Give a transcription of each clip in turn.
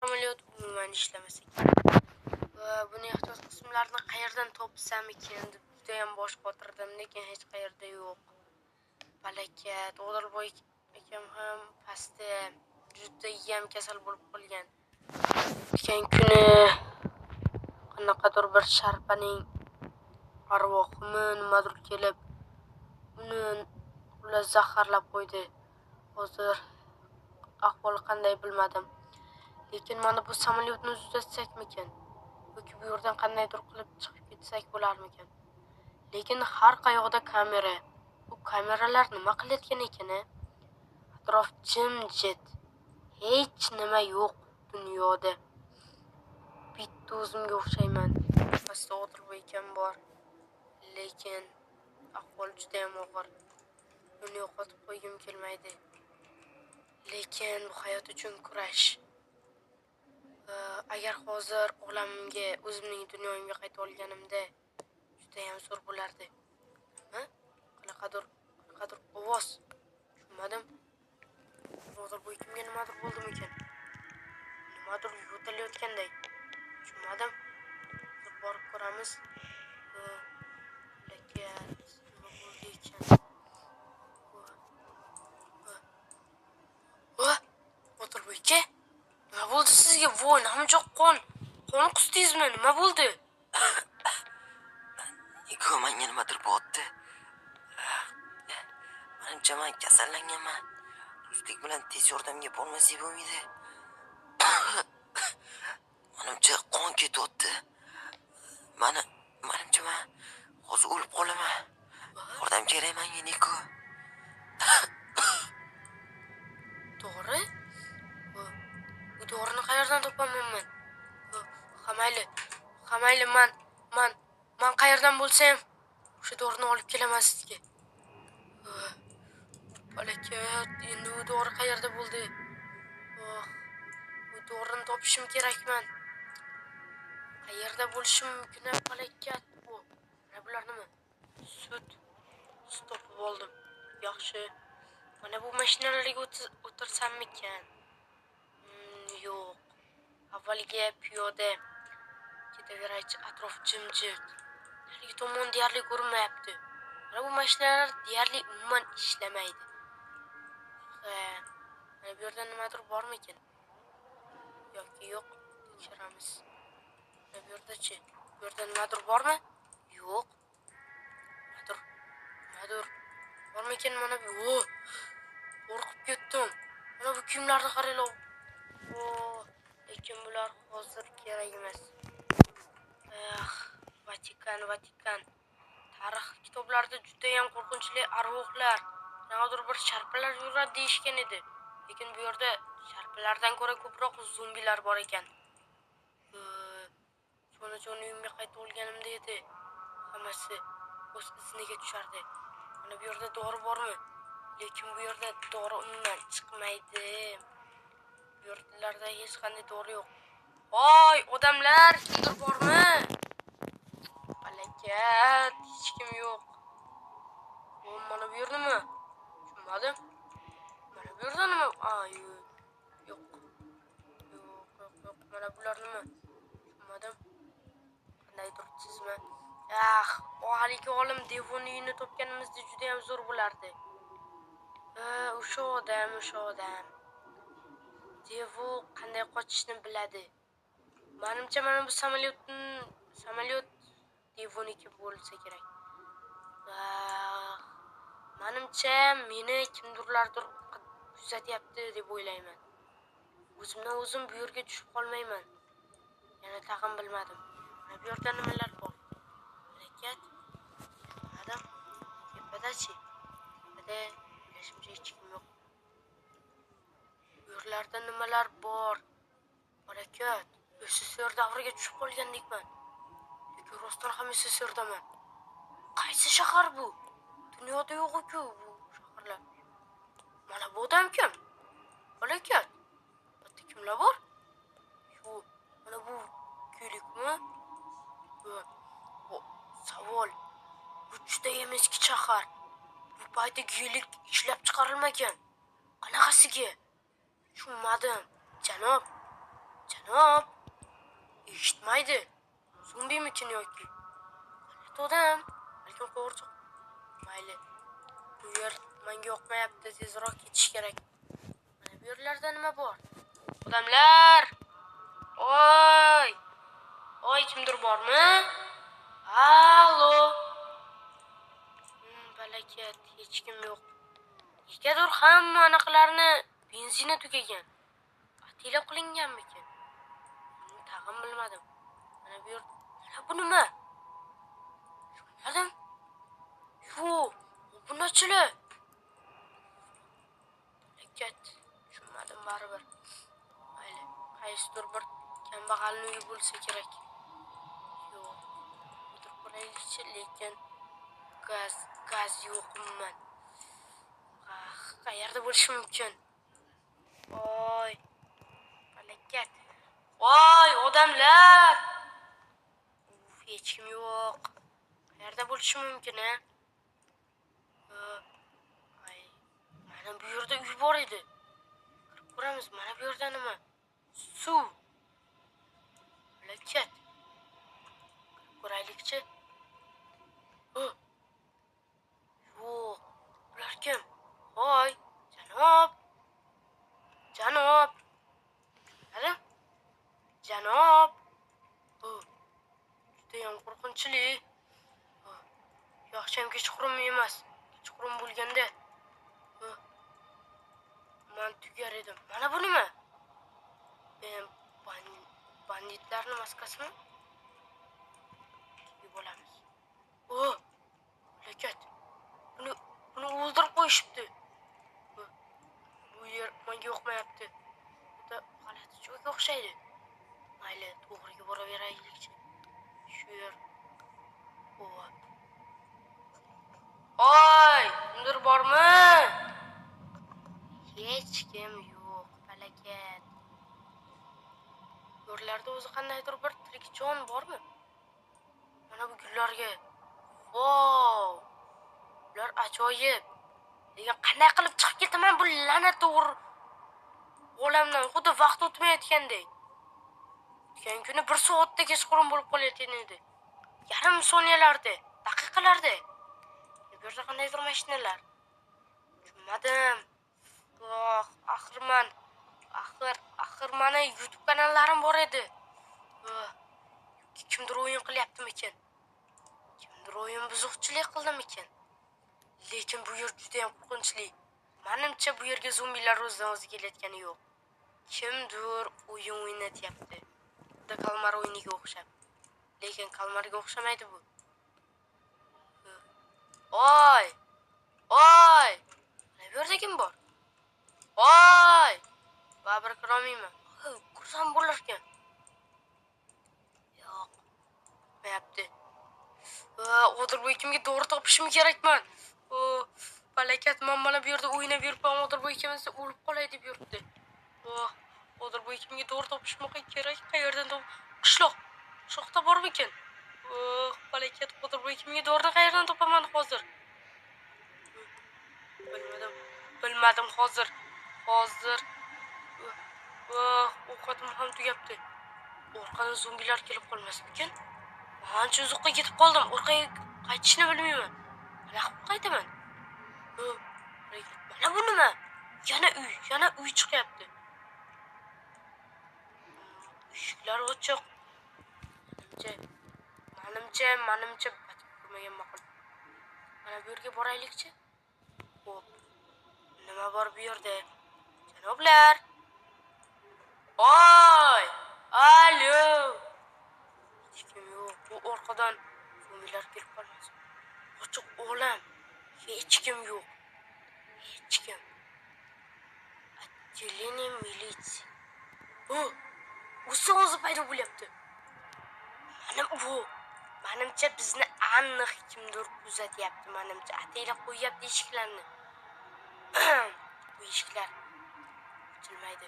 Samolyot umuman ishlamas ekan. Va buni ehtiyot qismlarini qayerdan topsam ekan deb judayam bosh qotirdim, lekin hech qayerda yo'q. Palakat, Odilboy akam ham pastda judayam kasal bo'lib qolgan. O'tgan kuni qanaqadir bir sharpaning arvohimi nimadir kelib uni xullas zaharlab qo'ydi. Hozir ahvoli qanday bilmadim. Lekin mana bu samolyotni tuzatsakmikan? Yoki bu yerdan qandaydir qilib chiqib ketsak bo'larmikan? Lekin har qayoqda kamera. Bu kameralar nima qilayotgan ekan a? Atrof jimjit. Hech nima yo'q dunyoda. Bitta o'zimga o'xshayman. Pastda Odilboy akam bor. Lekin ahvol judayam og'ir. Uni yo'qotib qo'ygim kelmaydi. Lekin bu hayot uchun kurash. Agar hozir olamimga, o'zimning dunyoyimga qayta olganimda judayam zo'r bo'lardi. Nima? Qanaqadir ovoz. Tushunmadim. Odilboy kimga nimadir bo'ldimikan? Nimadir yo'talayotganday. Tushunmadim. Hozir borib ko'ramiz. Halokat, nima bo'ldi ekan? Va, Odilboy aka? Nima bo'ldi sizga? Voy, namuncha qon. Qon qusdingizmi? Nima bo'ldi? Niko, menga nimadir bo'lyapti. Manimcha man kasallanganman. Zudlik bilan tez yordamga bormasak bo'lmaydi. Manimcha qon ketyapti. Manimcha man hozir o'lib qolaman. Yordam kerak menga, Niko. Dori? Bu dorini qayerdan topaman men? Ha mayli. Ha mayli, man qayerdan bo'lsa ham o'sha dorini olib kelaman sizga. Palakat, endi u dori qayerda bo'ldi? Oh, bu dorini topishim kerakman. Qayerda bo'lishi mumkin, palakat? Bu. Mana bular nima? Sut. Sut topib oldim. Yaxshi. Mana bu mashinalarga o'tirsammikan? Yo'q. Avvaliga piyoda ketaveraychi, atrof jimjit. Narigi tomon deyarli ko'rinmayapti. Mana bu mashinalar deyarli umuman ishlamaydi. Ha, mana bu yerda nimadir bormikan? Yoki yo'q, tekshiramiz. Mana bu yerda-chi? Bu yerda nimadir bormi? Yo'q. Nimadir bormikan mana bu? O, qo'rqib ketdim. Mana bu kiyimlarni qaranglar. O, lekin bular hozir kerak emas. Ah, Vatikan, Vatikan. Tarix kitoblarida juda ham qo'rqinchli arvohlar, qanaqadir bir sharpalar yuradi deyishgan edi. Lekin bu yerda sharpalardan ko'ra ko'proq zombilar bor ekan. Jonajon uyimga qaytib olganimda edi. Hammasi o'z izniga tushardi. Mana bu yerda dori bormi? Lekin bu yerda dori umuman chiqmaydi. Bu yerlarda hech qanday dori yo'q. Voy, odamlar, kimdir bormi? Palakat, hech kim yo'q. O, mana bu yerda nima? Tushunmadim. Mana bu yerda nima? A, yo'q. Yo'q. Yo'q, yo'q, yo'q. Mana bular nima? Tushunmadim. Qandaydir chizma. Ah, haligi olim Devon uyini topganimizda juda ham zo'r bo'lardi. Ha, o'sha odam, o'sha odam. Devo qanday qochishni biladi. Manimcha mana bu samolyot Devoniki bo'lsa kerak. Ah, manimcha meni kimdirlardir kuzatyapti deb o'ylayman. O'zimdan o'zim bu yerga tushib qolmayman. Yana tag'in bilmadim. Mana bu yerda nimalar bor? Harakat. Bilmadim. Tepadachi? Tepada o'ylashimcha hech kim yo'q. Bu yerlarda nimalar bor? Harakat. SSR davriga tushib qolgandekman. Lekin rostdan ham SSRdaman. Qaysi shahar bu? Dunyoda yo'q-ku bu shaharlar. Mana bu odam kim? Harakat. Bu yerda kimlar bor? Yo'q, mana bu Gelikmi? Bu savol. Bu judayam eski shahar. Bu paytda gelik ishlab chiqarilmagan. Qanaqasiga? Tushunmadim. Janob, Bormikin yoki? G'alati odam. Balkim qo'g'irchoq. Mayli. Bu yer menga yoqmayapti, tezroq ketish kerak. Mana bu yerlarda nima bor? Odamlar! Oy! Oy, kimdir bormi? Allo! Balakat, hech kim yo'q. Negadir hamma anaqalarni benzini tugagan. Atila qilinganmikin? Tag'in bilmadim. Mana bu yer, mana bu nima? Tushunmadim. Yo'q, bu nachilar? Balakat, tushunmadim baribir. Mayli, qaysidir bir kambag'alning uyi bo'lsa kerak. Yo'q, o'tirib qolaylikchi, lekin gaz yo'q umuman. Qayerda bo'lishi mumkin? Oy, balakat. Voy, odamlar! Uf, hech kim yo'q. Qayerda bo'lishi mumkin, a? Ay, mana bu yerda uy bor edi. Kirib ko'ramiz, mana bu yerda nima? Suv. Balakat. Kirib ko'raylikchi. Yo'q, bular kim? Voy, janob. Janob. Qani? Janob. Judayam qo'rqinchli. Yaxshiyam kechqurun emas. Kechqurun bo'lganda men tugar edim. Mana bu nima? Banditlarning maskasimi? Kiyib olamiz. Balakat. Buni o'ldirib qo'yishibdi. Bu yer menga yoqmayapti. Juda g'alati joyga o'xshaydi. Mayli, to'g'riga boraveraylikchi. Shu yer. Oy, kimdir bormi? Hech kim yo'q, balakat. Yo'llarda o'zi qandaydir bir tirik jon bormi? Mana bu gullarga. Vau! Ular ajoyib. Lekin qanday qilib chiqib ketaman bu la'nat to'g'ri olamdan, xuddi vaqt o'tmayotgandek. O'tgan kuni 1 soatda kechqurun bo'lib qolayotgan edi. Yarim soniyalarda, daqiqalarda. Bu yerda qandaydir mashinalar. Tushunmadim. Oh, axir mani YouTube kanallarim bor edi. Kimdir o'yin qilyaptimikin? Kimdir o'yin buzuqchilik qildimikin? Lekin bu yer juda ham qo'rqinchli. Menimcha bu yerga zombilar o'zidan o'zi kelayotgani yo'q. Kimdir o'yin o'ynatyapti. Xuddi kalmar o'yiniga o'xshab. Lekin kalmarga o'xshamaydi bu. Oy! Oy! Mana bu yerda kim bor? Oy! Baribir kirolmayman. Kursam bo'larkan. Yo'q. Mayapti. O'tirib kimga to'g'ri topishim kerakman. Balakat, men mana bu yerda o'ynab yuribman, O'tirboy ikimiz o'lib qolay deb yuribdi. O'tirboy kimga to'g'ri topishim kerak? Qayerdan top? Qishloq. Qishloqda bormikin? Balakat, O'tirboy kimga to'g'ri qayerdan topaman hozir? Bilmadim. Bilmadim hozir. Hozir. Ovqatim ham tugabdi. Orqadan zombilar kelib qolmasmikin? Ancha uzoqqa ketib qoldim. Orqaga qaytishni bilmayman. Qanaqa qilib qaytaman? Mana bu nima? Yana uy, yana uy chiqyapti. Eshiklar ochiq. Menimcha ko'rmagan ma'qul. Mana bu yerga boraylikchi. Xo'p. Nima bor bu yerda? Janoblar. Oy! Alo! Hech kim yo'q. Bu orqadan zombilar kelib qolmasin. Ochiq olam. Hech kim yo'q. Hech kim. Отделение militsiya. O'zi paydo bo'lyapti. Menimcha bizni aniq kimdir kuzatyapti. Menimcha ataylab qo'yyapti eshiklarni. Bu eshiklar ochilmaydi.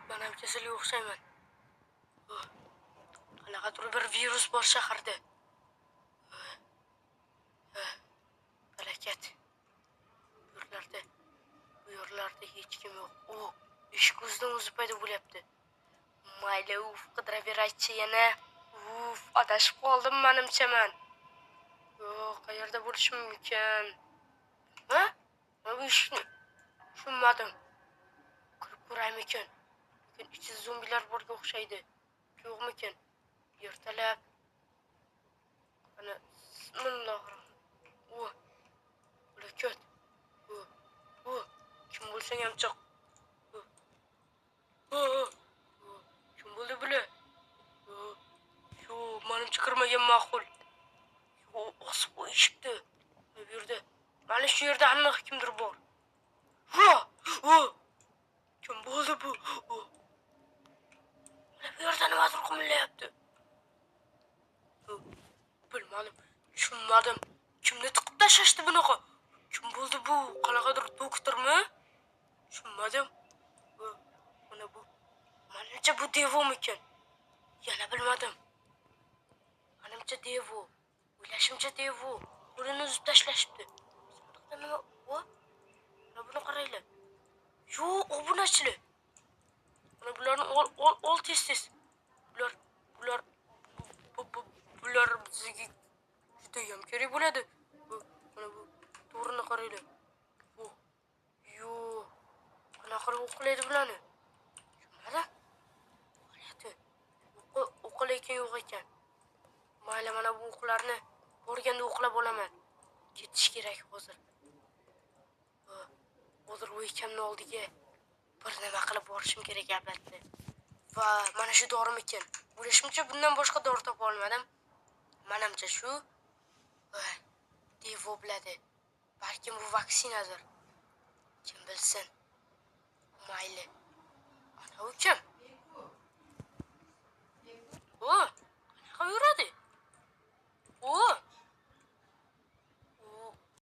Manam kasalga o'xshayman. Qanaqadir bir virus bor shaharda. Barakat. Eshik o'zidan o'zi paydo bo'lyapti. Mayli, uf, qidiraveraychi yana. Uf, adashib qoldim manimcha man. Yo'q, qayerda bo'lishi mumkin? Ha? Mana bu eshikni tushunmadim. Kirib ko'raymikin? Lekin ichida zombilar borga o'xshaydi. Yo'qmikin? Ertalab. Ana, bismillah. O. Halokat. O. O. Kim bo'lsang ham chiq. O. O. O. Kim bo'ldi bular? O. Yo'q, manimcha kirmagan ma'qul. Yo'q, osib qo'yishibdi. Bu yerda. Mana shu yerda aniq kimdir bor. Va! O! Kim bo'ldi bu? O. Mana bu yerda nimadir qimirlayapti. O, bilmadim, tushunmadim. Kimni tiqib tashlashdi bunaqa? Kim bo'ldi bu? Qanaqadir doktormi? Tushunmadim. O, mana bu. Manimcha bu devomikin? Yana bilmadim. Manimcha devo. O'ylashimcha devo. Qo'lini uzib tashlashibdi. Sandiqda nima? O? Mana buni qaranglar. Yo'q, obunachilar. Mana bularni ol, ol, ol tez tez. Bular bular bizga judayam kerak bo'ladi. Bu, mana bu to'g'rini qaranglar. Bu. Yo'q. Qanaqa qilib o'qilaydi bularni? Tushunmadim. G'alati. O'qi, o'qil ekan, yo'q ekan. Mayli, mana bu o'qlarni borganda o'qlab olaman. Ketish kerak hozir. Hozir u ekamni oldiga bir nima qilib borishim kerak albatta. Va mana shu dorimikin? O'ylashimcha bundan boshqa dori topa olmadim. Manimcha shu. Va devo biladi. Balkim bu vaksinadir. Kim bilsin. Mayli.